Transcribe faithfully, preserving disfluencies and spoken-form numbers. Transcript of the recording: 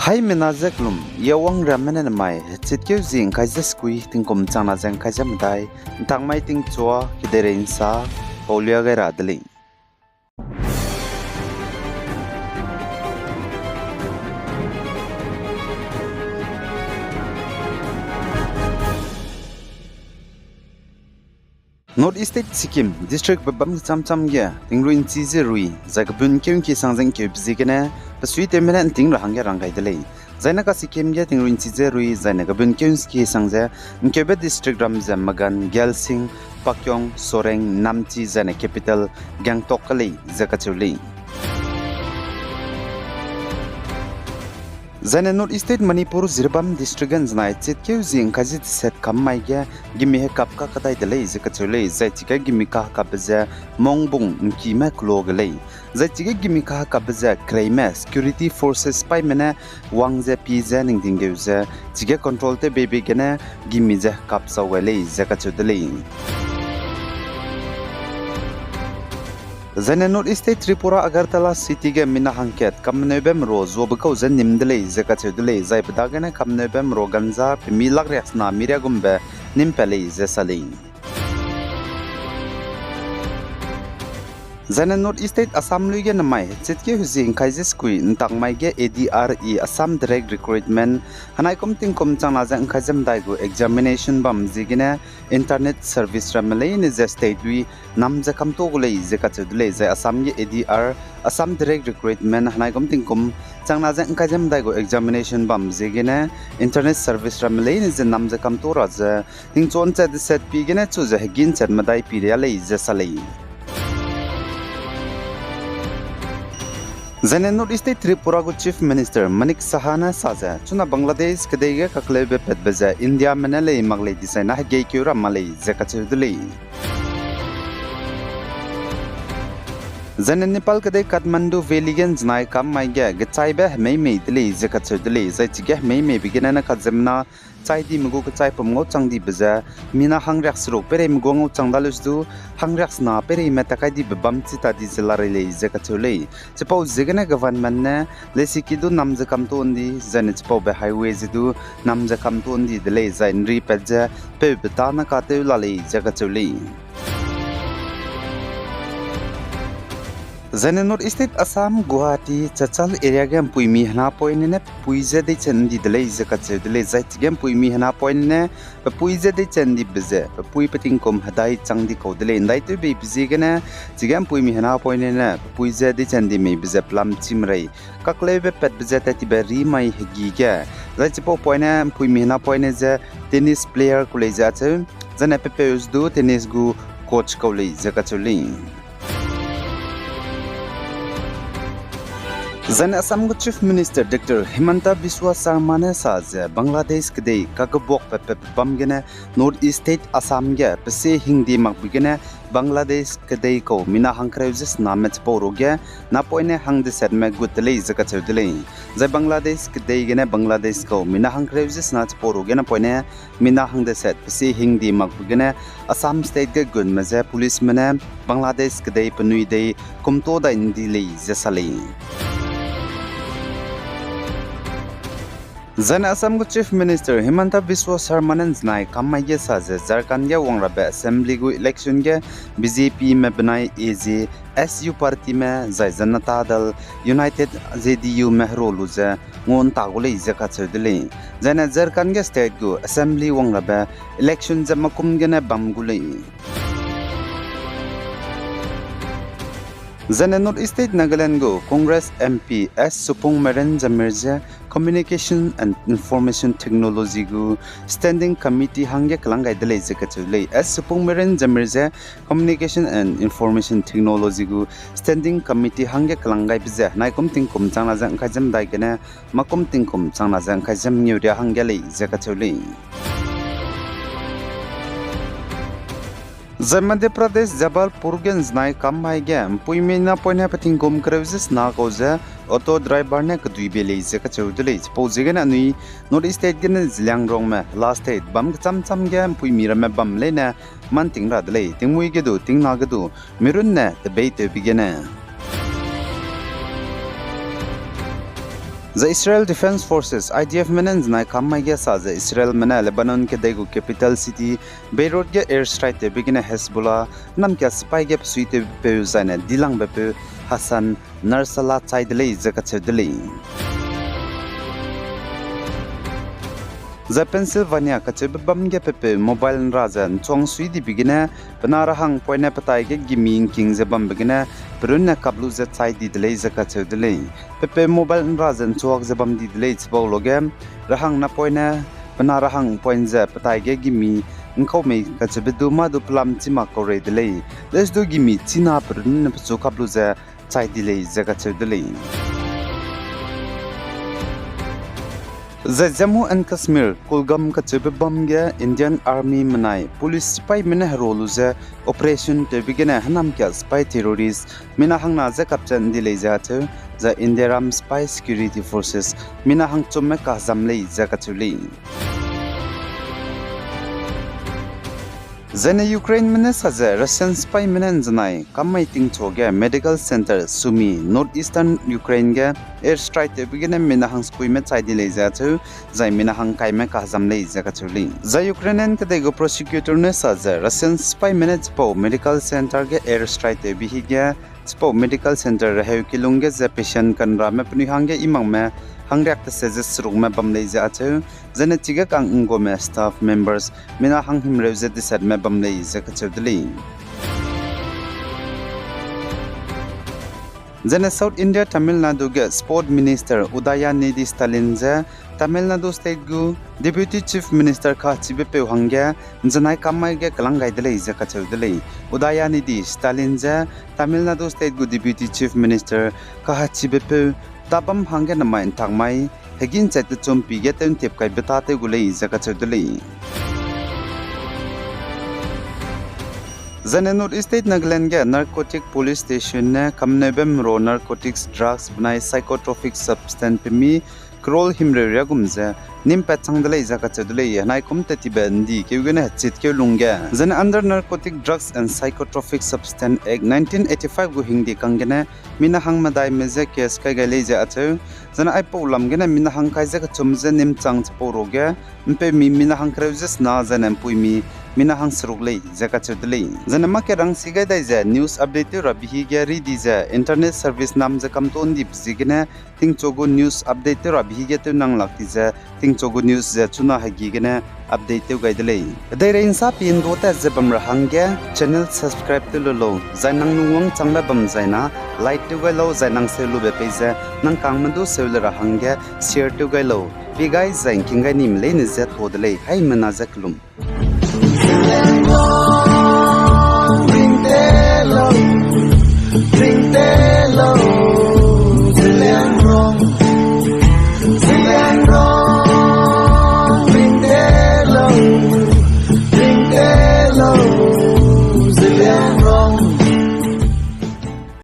Haimena ze kelum, I Awang Riamme ne nemai hechitkeu zi ngkai ze sekui tingkum changna ze ngkai ze medai, ntangmai tingchua kedeirei nsa paulia gai ra de lei. North East State Sikkim district bebâm kecham cham ge tingrui nchi ze rui zai kebun keu ngki sang ze ngkeube ziegene, pesuitewme ne nting ra hangge rang gai de lei. Zaine ka Sikkim ge tingrui nchi ze rui zaine kebun keu ngki sang ze ngkeube district ram ze Magan, Gyalsing, Pakyong, Soreng, Namchi zaine capital Gangtok ka lei ze kacheu lei. Zaine North East State Manipur Jiribam district ge nzenai chitkeu zi ngkai ze deset kam mai ge gimi hekap kakadai de lei ze kacheu lei, zai chige gimi kahekapbe ze Mongbung ngkime kelo ge lei. Zai chige gimi kahekapbe ze kereime security forces paîme ne wang ze pi ze ningdinggeu ze chige control tew beibe gene gimi ze hekap sau gai lei ze kacheu de lei. Zaine North East State Tripura Agartala City ge mina hangkat kamneube merua zuabe kau ze nim de lei ze kacheu de lei, zai pe dagene kamneube merua ganza pemi lak riaksena miriagumbe nim pat lei ze sa lei. Zaine North East State Assam lui ge nemai chitkeu zi ngkai ze sekui ntangmai ge A D R E Assam Direct Recruitment henai kum tingkum changna ze ngkai ze medai gu examination bam ziegene internet service ramme leine ze state lui nam ze kamto gu lei ze kacheu de lei, zai Assam ge A D R, Assam Direct Recruitment henai kum tingkum changna ze ngkai ze medai gu examination bam ziegene internet service ramme leine ze nam ze kamto ra ze tingchuan chat deset pi gene chu ze hegin chat medai pi ria lei ze sa lei. Zaine North East State Tripura gu Chief Minister Manik Saha ne sa ze chuna Bangladesh kedei ge kakleube patbe ze Indiame ne lei mak lei dizai na hegeikeu ra ma lei ze kacheu de lei. Zaine Nepal kedei Kathmandu Valley ge nzenai kam mai ge gechaibe hemei mei de lei ze kacheu de lei, zai chige hemei meibe gene ne kazemna chai dime gu kechai pum ngau chang dibe ze mina hangriak seruk peireime gu ngau chang da leu se du hangriak sena peireime takai dibe bam chi ta di ze larei lei ze kacheu lei. Chipau ziegene government ne lesiki du nam ze kamto ndi, zaine chipaube highway ze du nam ze kamto ndi de lei, zai nri pat ze peube tâne katew la lei ze kacheu lei. Zaine North East State Assam, Guwahati, Chachal area ge mpuimi hena poine ne pepui ze deiche ndi de lei ze kacheu de lei, zai chige mpuimi hena poine ne pepui ze deiche ndibe ze pepui petingkum hedai chang di kau de lei, ndaitewbeibe ziegene chige mpuimi hena poine ne pepui ze deiche ndi meibe ze pelam chi merei kakleube patbe ze tat tibe ri mai hegi ge, zai chipau poine mpuimi hena poine ze tennis player ku lei ze acheu, zaine pepeu ze du tennis gu coach kau lei ze kacheu lei. Zaine Assam gu Chief Minister Doctor Himanta Biswa Sarma ne sa ze Bangladesh kedei kagebuak patbe bam gene North East State Assam ge pesie hingdi makbe gene Bangladesh kedei kau mina hangkereu ze sename chipau ruge napoine hangdesatme gut de lei ze kacheu de lei. Zai Bangladesh kedei gene Bangladesh kau mina hangkereu ze sena chipau ruge napoine mina hangdesat pesie hingdi makbe gene Assam State ge gunme je policeme ne Bangladesh kedei penui dei kumto dai ndi lei ze sa lei. Zaine Assam gu Chief Minister Himanta Biswa Sarma ne nzenai kam mai ge sa ze Jharkhand ge wangrabe Assembly gu election ge B J Pme benai A J S U partyme zai Janata Dal United J D Ume hero lu ze ngun ta gu lei ze kacheu de lei. Zaine Jharkhand ge state gu Assembly wangrabe election ze makum gene bam gu lei. Zaine North East State Nagaland gu Congress M P S Supong Meren Jamir je Communication and Information Technology gu Standing Committee hangge kelang gai de lei ze kacheu lei. S Supong Meren Jamir je Communication and Information Technology gu Standing Committee hangge kelang gaibe ze naikum tingkum changna ze ngkai ze medai gene makum tingkum changna ze ngkai ze mengeu ria hangge lei ze kacheu lei. Zai Madhya Pradesh Jabalpur ge nzenai kam mai ge mpuimi napoine petingkum kereu ze sena kau ze auto driver ne keduibe lei ze kacheu de lei. Chipau ziegene anui North East State gene Zeliangrongme last state bam kecham cham ge mpuimi ramme bam leine manting ra de lei. Tingmui ge du, tingna ge du, mirunne tebeitewbe gene Zai Israel Defense Forces, I D F me ne ’nzenai kam mai ge sa ze Israelme ne Lebanon kedei gu capital city Beirut ge air strike tewbe gene Hezbollah namkia sipai ge pesui tewpeu zaine dilangbe peu Hassan Nasrallah chai de lei ze kacheu de lei. Zai Pennsylvania kacheube bam ge pepeu mobile ’nra ze ’nchuang sui dibe gene, pe na rahang poine petai ge gimi ’ngking ze bambe gene, perunne kap lu ze chai di de lei ze kacheu de lei. Pepeu mobile ’nra ze ’nchuak ze bam di de lei chipau luge, rahang napoine, pe na rahang point ze petai ge gimi ’ngkau mei kacheube du mâ du pelam chî mak kau rei de lei. Lesu du gimi chî na perunne pechu kap lu ze chai di lei ze kacheu de lei. Zai Jammu and Kashmir, Kulgam kacheube bam ge Indian Army menai police sipaîme ne hero lu ze operation tewbe gene hênamkia sipai terrorist mina hangna ze kapchat ’ndi lei ze acheu, zai Indiaram sipai security forces mina hangchumme kahezam lei ze kacheu lei. Zaine Ukraineme ne sa ze Russian sipaîme ne ’nzenai kam mai tingchu ge medical center Sumy, North Eastern Ukraine ge air strike tewbe gene mina hangsepuime chai di lei ze acheu, zai mina hangkaime kahezam lei ze kacheu lei. Zai Ukrainian kedei gu prosecutor ne sa ze Russian sipaîme ne chipau medical center ge air strike tewbe hige, chipau medical center reheu kilung ge ze patient kanrame penui hangge imangme hangriak tese ze serukme bam lei ze acheu, zaine chige kang ’nggame staff members mina hanghimreu ze desetme bam lei ze kacheu de lei. Zaine South India Tamil Nadu ge Sport Minister Udayanithi Stalin ze Tamil Nadu State gu Deputy Chief Minister kahachibepeu hangge ’nzenai kam mai ge kelang gai de lei ze kacheu de lei. Udayanithi Stalin ze Tamil Nadu State gu Deputy Chief Minister kahachibepeu tabam hangge namai ’ntak mai hegî ’nchat kechum pi ge tew ’ntip kaibe tâtew gu lei ze kacheu de lei. Zaine North East State Nagaland ge Narcotic Police Station ne kameneube mro narcotics drugs benai psychotropic substance pemi crore himreu riagum ze nîm pat chang de lei ze kacheu de lei. Henai kum tat tibe ’ndi keu gene hechitkeu lungge, zaine under Narcotic Drugs and Psychotropic Substance Act nineteen eighty-five gu hingde kang gene mina hang medaime je case kai gai lei ze acheu, zaine aipau lam gene mina hang kai ze kechum ze nîm chang chipau ruge, ’mpeumi mina hang kereu ze sena zaine ’mpuimi mina hang seruk lei ze kacheu de lei. Zaine mâ kerang si gai dai ze news update tew rabe hige ri di ze internet service nam ze kamto ’ndibe ziegene tingchu gu news update tew rabe hige tew nang lak di ze tingchu gu news ze chuna hegi gene update tew gai de lei. Kedeirei ’nsa pi ’ndo tat ze bam ra hangge channel subscribe tew lu lau, zai nang lungwang changbe bam zai na like tew gai lau, zai nang seu lube pei ze nang kangme du seu le ra hangge share tew gai lau. Pi gai zai ’ngking gai nime leine je to de lei, haimena je kelum.